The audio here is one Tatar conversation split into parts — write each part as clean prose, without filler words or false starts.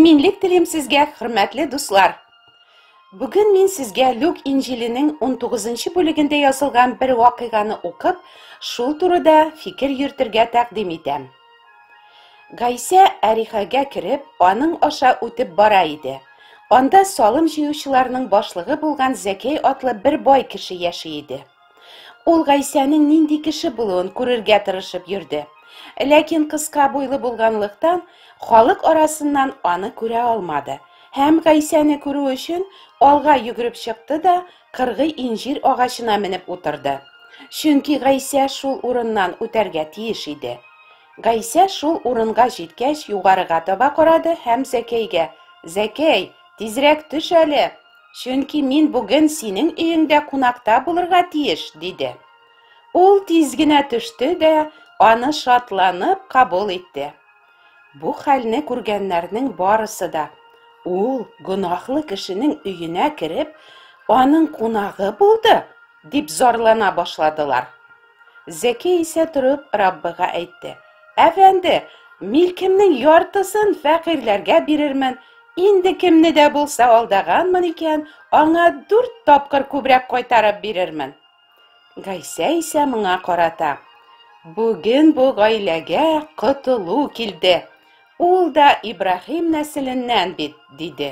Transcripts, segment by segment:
Иминлек телим сезгә, хөрмәтле дуслар! Бүген мин сезгә Люк Инҗиленең 19 бүлегендә язылган бер вакыйганы укып, шул турыда фикер йөртергә тәкъдим итәм. Гайсә Әрихәгә кереп, аның аша үтеп бара иде. Анда салым җыючыларның башлыгы булган Зәкәй атлы бер бай кеше яши иде. Ул Гайсәнең нинди кеше булуын күрергә тырышып йөрде. Ләкин кыска буйлы булганлыктан, халык арасыннан аны күрә алмады. Һәм Гайсәне күрү өчен алга йөгереп чыкты да кыргый инҗир агачына менеп утырды. Чөнки Гайсә шул урыннан үтәргә тиеш иде. Гайсә шул урынга җиткәч, югарыга таба карады һәм Зәкәйгә: "Зәкәй, тизрәк төш әле, чөнки мин бүген синең өеңдә кунакта булырга тиеш", диде. Ул тиз генә төште дә аны шатланып кабул итте. Бу хәлне күргәннәрнең барысы да, Ул гөнаһлы кешенең өенә кереп, аның кунагы булды, дип зарлана башладылар. Зәки исә торып Раббыга әйтте: Әфәнде, милкемнең яртысын фәкыйрьләргә бирермен, инде кемне дә булса алдаганмын икән, аңа дүрт тапкыр күбрәк кайтарып бирермен. Гайсә исә моңа карата: Бүген бу гаиләгә котылу килде. Ул да Ибраһим нәселеннән бит, диде.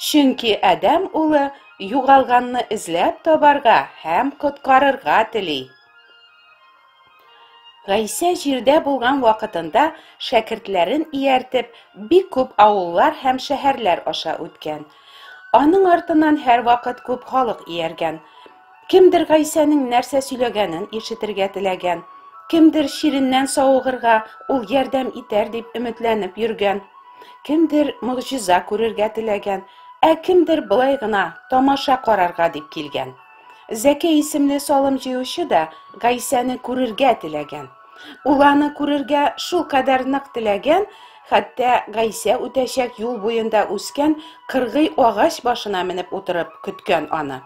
Чөнки Адәм улы югалганны эзләп табарга һәм коткарырга тели. Гайсә җирдә булган вакытында шәкертләрен ияртеп, бик күп авыллар һәм шәһәрләр аша үткән. Аның артыннан һәрвакыт күп халык ияргән. Кемдер Гайсәнең нәрсә сөйләгәнен ишетергә теләгән, кемдер чиреннән савыгырга ул ярдәм итәр дип өметләнеп йөргән, кемдер могҗиза күрергә теләгән, ә кемдер болай гына тамаша карарга дип килгән. Зәкәй исемле салым җыючы да Гайсәне күрергә теләгән. Ул аны күрергә шулкадәр нык теләгән, хәтта Гайсә үтәчәк юл буенда үскән кыргый агач башына менеп утырып көткән аны.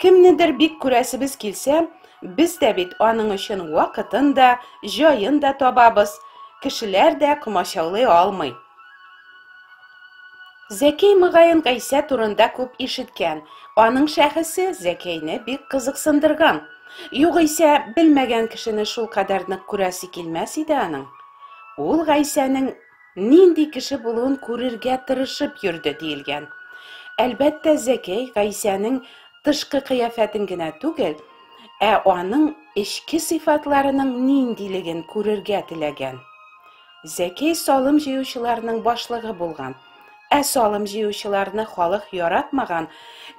Кемнедер бик күрәсебез килсә, без дә бит аның өчен вакытын да, җаен да табабыз, кешеләр дә комачаулый алмый. Зәкәй мөгаен Гайсә турында күп ишеткән, аның шәхесе Зәкәйне бик кызыксындырган. Югыйсә, белмәгән кешене шулкадәр нык күрәсе килмәс иде аның. Ул Гайсәнең нинди кеше булуын күрергә тырышып йөрде, диелгән. Әлбәттә, Зәкәй Гайсәнең тышкы кыяфәтен генә түгел, ә аның эчке сыйфатларының ниндилеген күрергә теләгән. Зәкәй салым җыючыларның башлыгы булган. Ә салым җыючыларны халык яратмаган,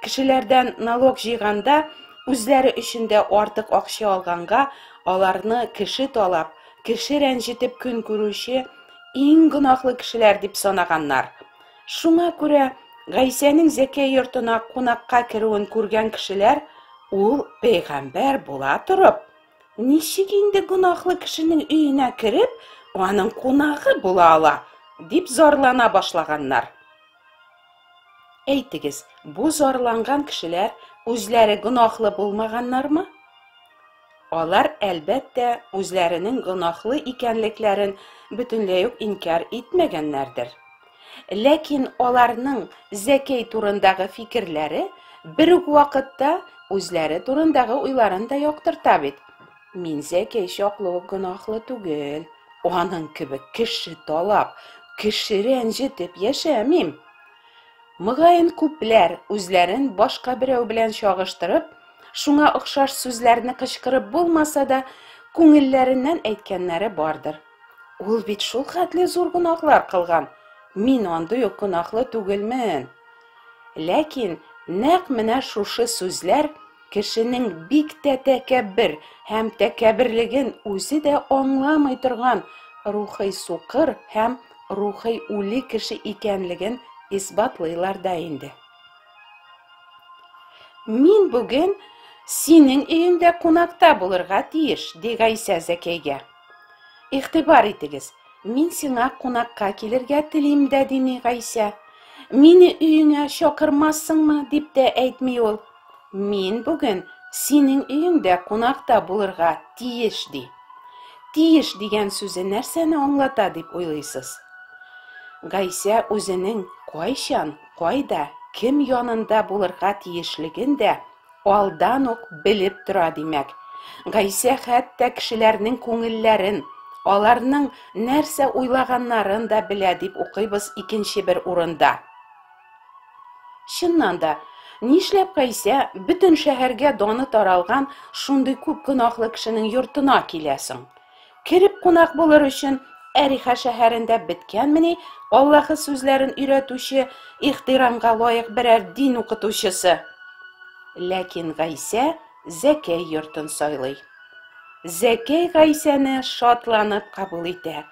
кешеләрдән налог җыйганда үзләре өчен дә артык акча алганга, аларны кеше талап, кеше рәнҗетеп көн күрүче иң гөнаһлы кешеләр дип санаганнар. Шуңа күрә Гайсәнең Зәкәй йортына кунакка керүен күргән кешеләр, ул пәйгамбәр була торып, ничек инде гөнаһлы кешенең өенә кереп, аның кунагы була ала, дип зарлана башлаганнар. Әйтегез, бу зарланган кешеләр үзләре гөнаһлы булмаганнармы? Алар, әлбәттә, үзләренең гөнаһлы икәнлекләрен бөтенләй үк инкяр итмәгәннәрдер. Ләкин аларның Зәкәй турындагы фикерләре бер үк вакытта үзләре турындагы уйларын да яктырта бит. Мин Зәкәй чаклы ук гөнаһлы түгел, аның кебек кеше талап, кеше рәнҗетеп яшәмим. Мөгаен, күпләр, үзләрен башка берәү белән чагыштырып, шуңа охшаш сүзләрне кычкырып булмаса да, күңелләреннән әйткәннәре бардыр. Ул бит шул хәтле зур гөнаһлар кылган, мин андый ук гөнаһлы түгелмен. Ләкин нәкъ менә шушы сүзләр кешенең бик тә тәкәббер һәм тәкәбберлеген үзе дә аңламый торган рухый сукыр һәм рухый үле кеше икәнлеген исбатлыйлар да инде. Мин бүген синең өеңдә кунакта булырга тиеш, ди Гайсә Зәкәйгә. Игътибар итегез, мин сиңа кунакка килергә телим дә дими Гайсә. Мине өеңә чакырмассыңмы, дип тә әйтми ул. Мин бүген синең өеңдә кунакта булырга тиеш, ди. Тиеш дигән сүзе нәрсәне аңлата дип уйлыйсыз? Гайсә үзенең кайчан, кайда, кем янында булырга тиешлеген дә алдан ук белеп тора, димәк. Гайсә хәтта кешеләрнең күңелләрен, аларның нәрсә уйлаганнарын да белә, дип укыйбыз икенче бер урында. Чыннан да, нишләп Гайсә бөтен шәһәргә даны таралган шундый күп гөнаһлы кешенең йортына килә соң? Кереп кунак булыр өчен Әриха шәһәрендә беткәнмени Аллаһы сүзләрен өйрәтүче, ихтирамга лаек берәр дин укытучысы? Ләкин Гайсә Зәкәй йортын сайлый. Зәкәй Гайсәне шатланып кабул итә.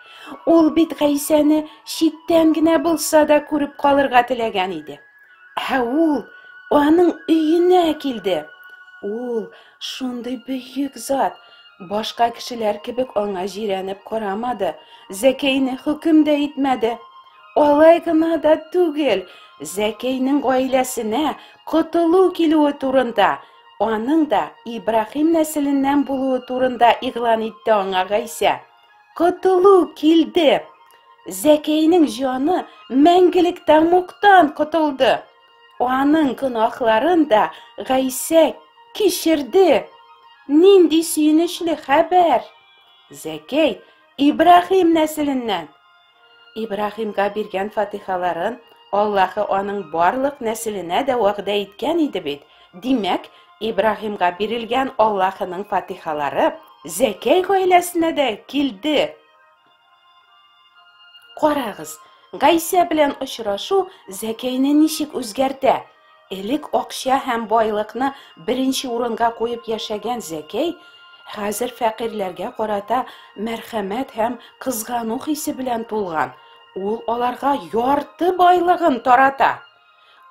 Ул бит Гайсәне читтән генә булса да күреп калырга теләгән иде. Ә ул аның өенә килде. Ул шундый бөек зат, башка кешеләр кебек аңа җирәнеп карамады, Зәкәйне хөкем дә итмәде. Алай гына да түгел, Зәкәйнең гаиләсенә котылу килүе турында, аның да Ибраһим нәселеннән булуы турында игълан итте аңа Гайсә. Котылу килде! Зәкәйнең җаны мәңгелек тәмугтан котылды. Аның гөнаһларын да Гайсә кичерде. Нинди сөенечле хәбәр! Зәкәй Ибраһим нәселеннән. Ибраһимга биргән фатихаларын Аллаһы аның барлык нәселенә дә вәгъдә иткән иде бит. Димәк, Ибраһимга бирелгән Аллаһының фатихалары Зәкәй гаиләсенә дә килде. Карагыз, Гайсә белән очрашу Зәкәйне ничек үзгәртә. Элек акча һәм байлыкны беренче урынга куеп яшәгән Зәкәй хәзер фәкыйрьләргә карата мәрхәмәт һәм кызгану хисе белән тулган. Ул аларга ярты байлыгын тарата.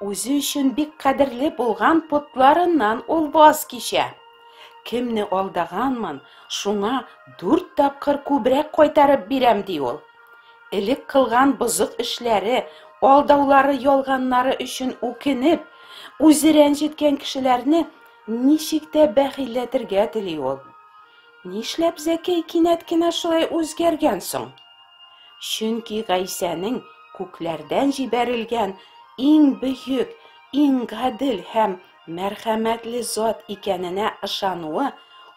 Үзе өчен бик кадерле булган потларыннан ул ваз кичә. Кемне алдаганмын, шуңа дүрт тапкыр күбрәк кайтарып бирәм, ди ул. Элек кылган бозык эшләре, алдаулары, ялганнары өчен үкенеп, үзе рәнҗеткән кешеләрне ничек тә бәхилләтергә тели ул. Нишләп Зәкәй кинәт кенә шулай үзгәргән соң? Чөнки Гайсәнең күкләрдән җибәрелгән иң бөек, иң гадел һәм мәрхәмәтле зат икәненә ышануы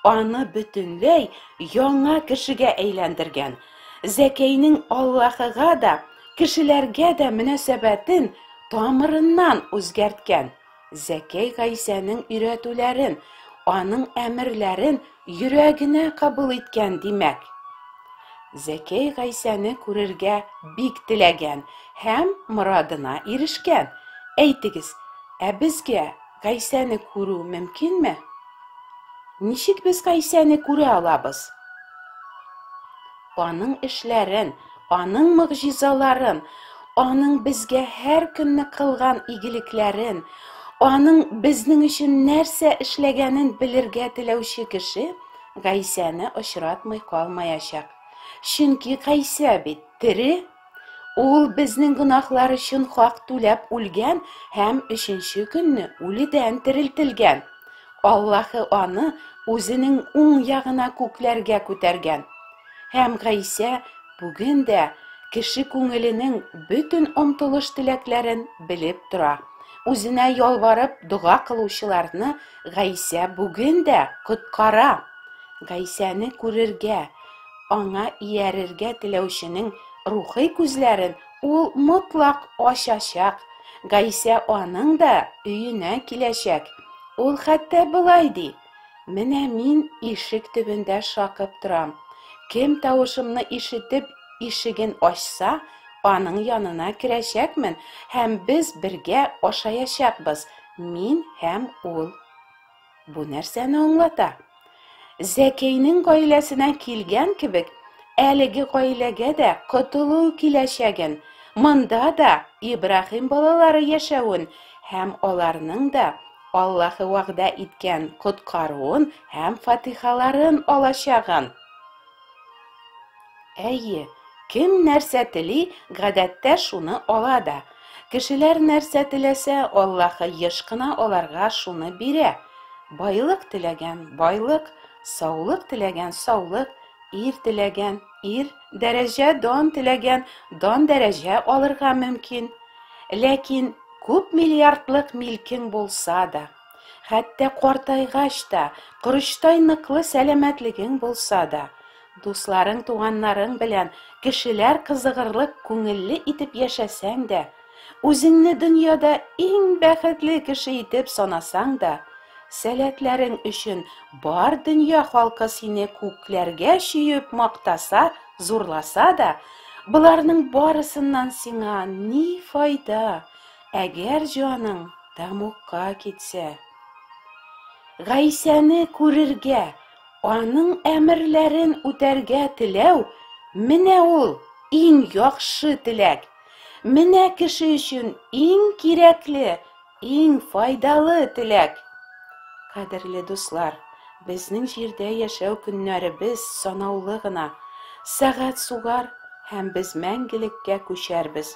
аны бөтенләй яңа кешегә әйләндергән. Зәкәйнең Аллаһыга да, кешеләргә дә мөнәсәбәтен тамырыннан үзгәрткән. Зәкәй Гайсәнең өйрәтүләрен, аның әмерләрен йөрәгенә кабул иткән, димәк. Зәкәй Гайсәне күрергә бик теләгән һәм морадына ирешкән. Әйтегез, ә безгә Гайсәне күрү мөмкинме? Ничек без Гайсәне күрә алабыз? Аның эшләрен, аның могҗизаларын, аның безгә һәр көнне кылган игелекләрен, аның безнең өчен нәрсә эшләгәнен белергә теләүче кеше Гайсәне очратмый калмаячак. Чөнки Гайсә бит тере. Ул безнең гөнаһлар өчен хак түләп үлгән һәм өченче көнне үледән терелтелгән. Аллаһы аны үзенең уң ягына күкләргә күтәргән. Һәм Гайсә бүген дә кеше күңеленең бөтен омтылыш-теләкләрен белеп тора. Үзенә ялварып дога кылучыларны Гайсә бүген дә коткара. Гайсәне күрергә, аңа иярергә теләүченең рухи күзләрен ул мотлак ачачак. Гайсә аның да өенә киләчәк. Ул хәтта болай ди, Менә мин ишек төбендә шакып торам. Кем тавышымны ишетеп ишеген ачса, аның янына керәчәкмен һәм без бергә ашаячакбыз, мин һәм ул. Бу нәрсәне аңлата? Зәкәйнең гаиләсенә килгән кебек, әлеге гаиләгә дә котылу киләчәген, монда да Ибраһим балалары яшәвен һәм аларның да Аллаһы вәгъдә иткән коткаруын һәм фатихаларын алачагын. Әйе, кем нәрсә тели, гадәттә шуны ала да. Кешеләр нәрсә теләсә, Аллаһы еш кына аларга шуны бирә. Байлык теләгән, байлык, саулык теләгән, саулык, ир теләгән, ир дәрәҗә дан теләгән дан дәрәҗә алырга мөмкин. Ләкин күп миллиардлык милкең булса да, хәтта картайгач та, корычтай ныклы сәламәтлегең булса да, дусларың, туганнарың белән кешеләр кызыгырлык күңелле итеп яшәсәң дә, үзеңне дөньяда иң бәхетле кеше итеп санасаң да, сәләтләрең өчен бар дөнья халкы сине күкләргә чөеп мактаса, зурласа да, боларның барысыннан сиңа ни файда, әгәр җаның тәмугка китсә? Гайсәне күрергә, аның әмерләрен үтәргә теләү, менә ул иң яхшы теләк. Менә кеше өчен иң кирәкле, Иң файдалы теләк! Кадерле дуслар, безнең җирдә яшәү көннәребез санаулы гына. Сәгать сугар һәм без мәңгелеккә күчәрбез.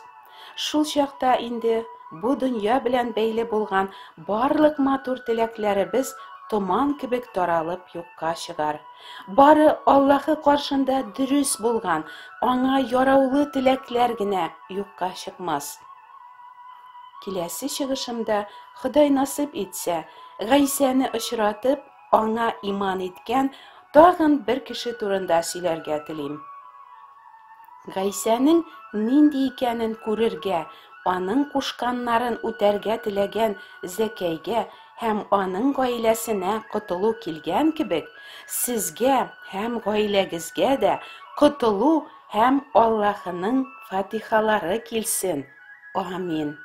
Шул чакта инде бу дөнья белән бәйле булган барлык матур теләкләребез томан кебек таралып юкка чыгар. Бары Аллаһы каршында дөрес булган, аңа яраулы теләкләр генә юкка чыкмас. Киләсе чыгышымда, Ходай насыйп итсә, Гайсәне очратып, аңа иман иткән тагын бер кеше турында сөйләргә телим. Гайсәнең нинди икәнен күрергә, аның кушканнарын үтәргә теләгән Зәкәйгә һәм аның гаиләсенә котылу килгән кебек, сезгә һәм гаиләгезгә дә котылу һәм Аллаһының фатихалары килсен. Амин.